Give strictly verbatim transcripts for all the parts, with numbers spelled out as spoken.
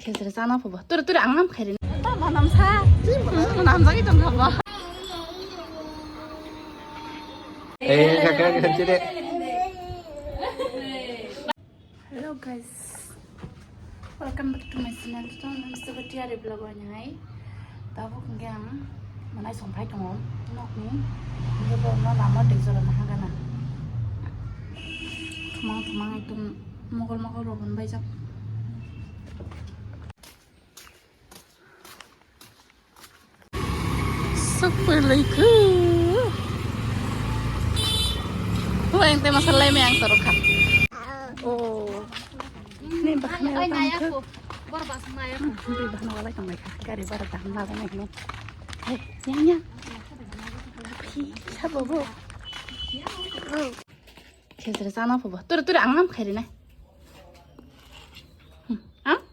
Khesra chana phobo. Turi turi ang nam khairi. Ta manam sa. Manam jagi tong khabo. Eh, kakak kecil deh. Hello guys, welcome back to my channel. So, nang sa ba tiya re vlog o nai. Tabuk hwnkhe ang manai songphai tongo nokni. Hwnkhe bo no lama tei jora nahagana. Thumang thumang ekdom mokol mokol rok hwnbaijak. Sok pwlwikhu. Weng te masa lai me ang torokha. Oh. Ni bahna wala tangkha. Bor bas maya. Ni bahna wala tangkha. Gari bara dam la ba ni. Hey, yang yang. Phi, sabo bo. Khesra chana phobo. Turi turi ang nam khairi nai. Hmm. Ang?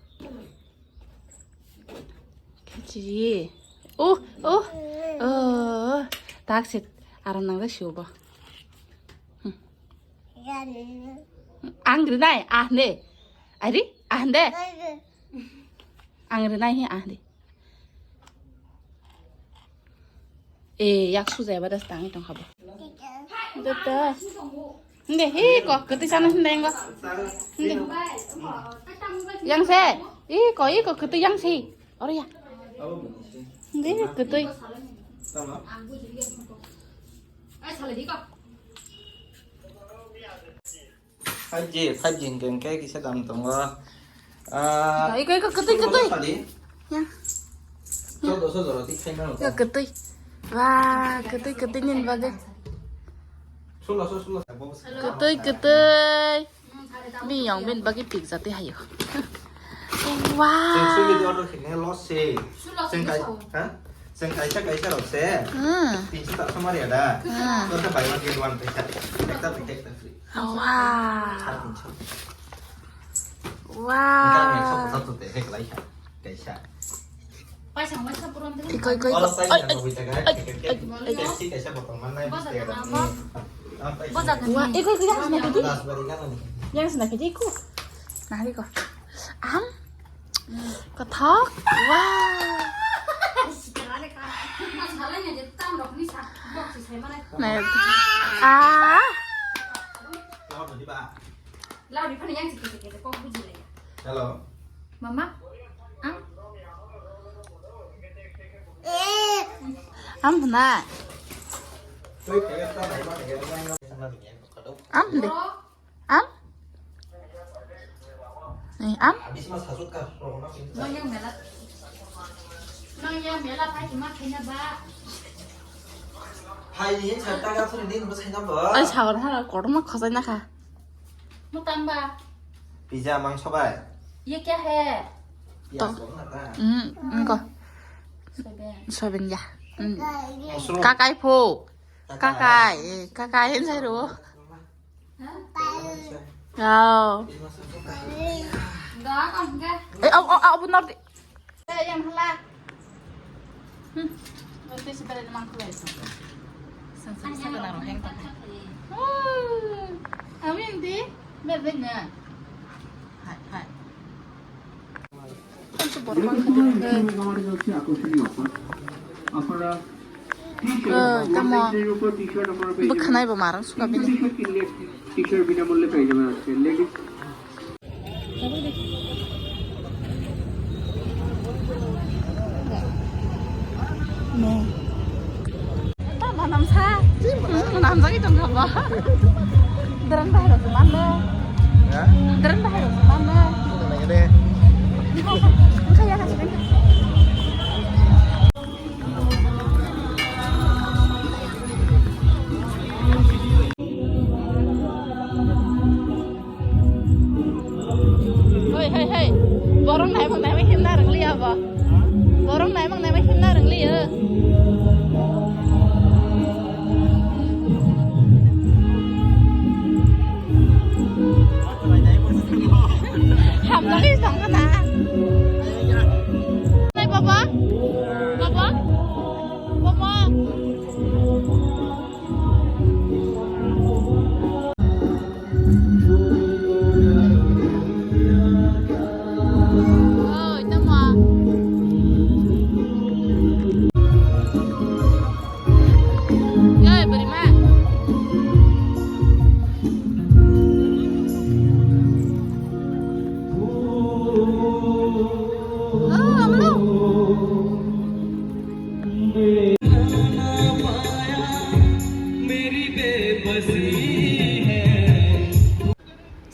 Khachi. Oh, oh. Oh. Tak sit. Aram nang da shubo. Hmm. Ang rinai, ah ne. Ari, ah ne. Ang rinai hi ah ne. Eh, yak suja ba das tangi tong khabo. Dada. Nde, hi ko, kete sana sinde ngo. Nde. Yang se. Ih, ko, ih, ko, kete yang se. Oro ya. Nde, kete. Five G, five G hingke hingke kisa dam tongo. Ah, iko, iko, ketui, ketui. Tadi? Ya. Sodo, sodo, roti khaina. Ya, ketui. Wah, ketui, ketui nin bagwi. Sulo, sulo, sulo. Ketui, ketui. Bini yang bin bagwi pik jati hayo. Wow. Sing sumi di order khine loss se. Sing kai, ha? Sing kaisa kaisa rok se. Hmm. Tinso tak sama ya da. Hmm. Kota buy one get one kaisa. Ekta free, ekta free. Wow. Sar tinso. Wow. Engkau yang sok satu teh, hek lai ha. Kaisa. Iko, iko, iko. Oi, oi, oi, oi. Wah, iko, iko, yang sana kedi. Yang sana kedi, iko. Nah, iko. Am? Kothok? Wah. Nah, ah. Hello. Mama? Ang? Am hwnai. Am de. Am? Eh, am? Ai, sabar hara, kotorma khosai nakha. Pizza, mangso bai. Ye kya hai? Piyaj. Hmm, engko. Soybean. Soybean ya. Hmm. Mushroom. Kakai pho. Kakai. Kakai, eh, kakai, en sai ro. Wow. Eh, au, au, au, benar di. Eh, yang halak. Hmm. Nanti sebentar mang kulai. Sang, sang, sang, nang roheng tak. Hmm. Amin di. Bebek na. Hai, hai. Tamo bwkhanai bo marang suka bini. Manam sa. Manam jagi tong kha ba. Dran bahai rok man le. Ha? Dran bahai rok man le. Nang de. Nang kha ya ka sini. Hei, hei, hei. Borok naimang naimang himna rwng liya bo. Borok naimang naimang himna rwng liya. Hamjagwi tongkha na. Nai baba. Baba. Baba.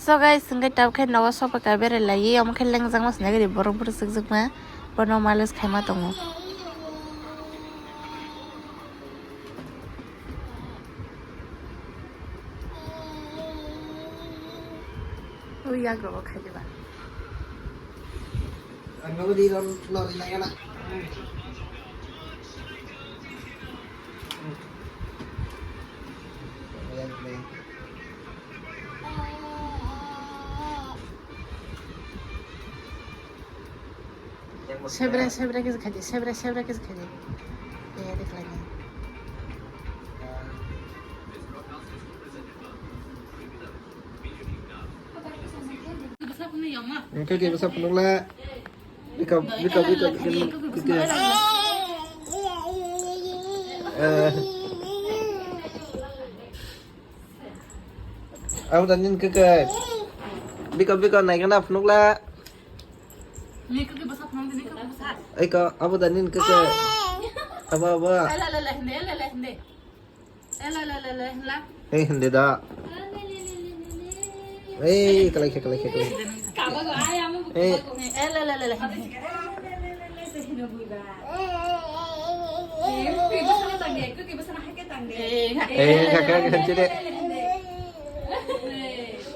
So guys, hwnkhe tabukhe nogo sopai ka berai lai, omo khe lengjak ma swnai gari borok bwrwi chwkjak ma, bono malis khaima tongo. Ui, yak rogo khai diba. Ang nogo di ron, no di lai gana. Sebra, sebra kisa khaidi, sebra, sebra kisa khaidi. Eh, dekhlai ni. Engke ke bwsa phunukla. Bika, bika, bika, bika, bika. Eh. Abo da nin keke. Bika, bika, naikana phunukla. Ni keke bwsa phunuk, ni keke bwsa. Eko, abo da nin keke. Abo, abo. Ele, ele, ele, ele, ele, ele. Ele, ele, ele, ele, ele. Ei, hindi da. Ei, kalai khe, kalai khe, kalai khe. Kabago, ai, amo bu Ei. Kabago. Ele, ele, ele, ele. Eh, kaki bwsano tang de, kaki bwsano hai khe tang de. Eh, Eh, kaka, kaka, cire.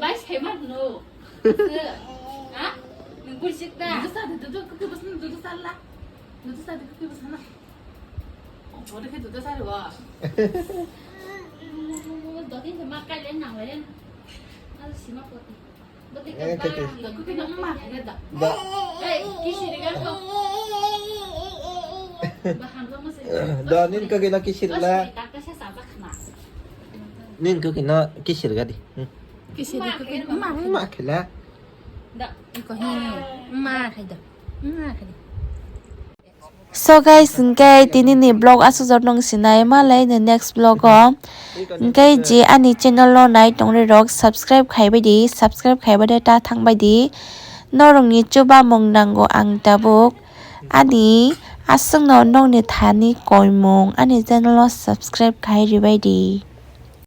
Bai, sai mat no. Ha? Nung bursik da. Dudu sa, dudu, dudu, kaki bwsano, dudu sa la. Dudu sa, dudu, kaki bwsano. Oh, dudu khe dudu sa ro. Dodi se ma kai le nang le. Al sima poti. Eh, keke. Da. Da, nin keke no kisir la. Nin keke no kisir gadi. Hmm. Kisir keke ma. Ma khela. Da. Iko hi. Ma khai da. Ma khai da. So guys, hwnkhe tini ni vlog aswk jor nung sinai, malai ni next vlog o. Hwnkhe je ani channel o nai tongri rok subscribe khai bai di, subscribe khai bai de ta thang bai di. Norok ni chuba mung nango ang tabuk. Ani aswk no nokni thani koimung ani channel o subscribe khai ribai di.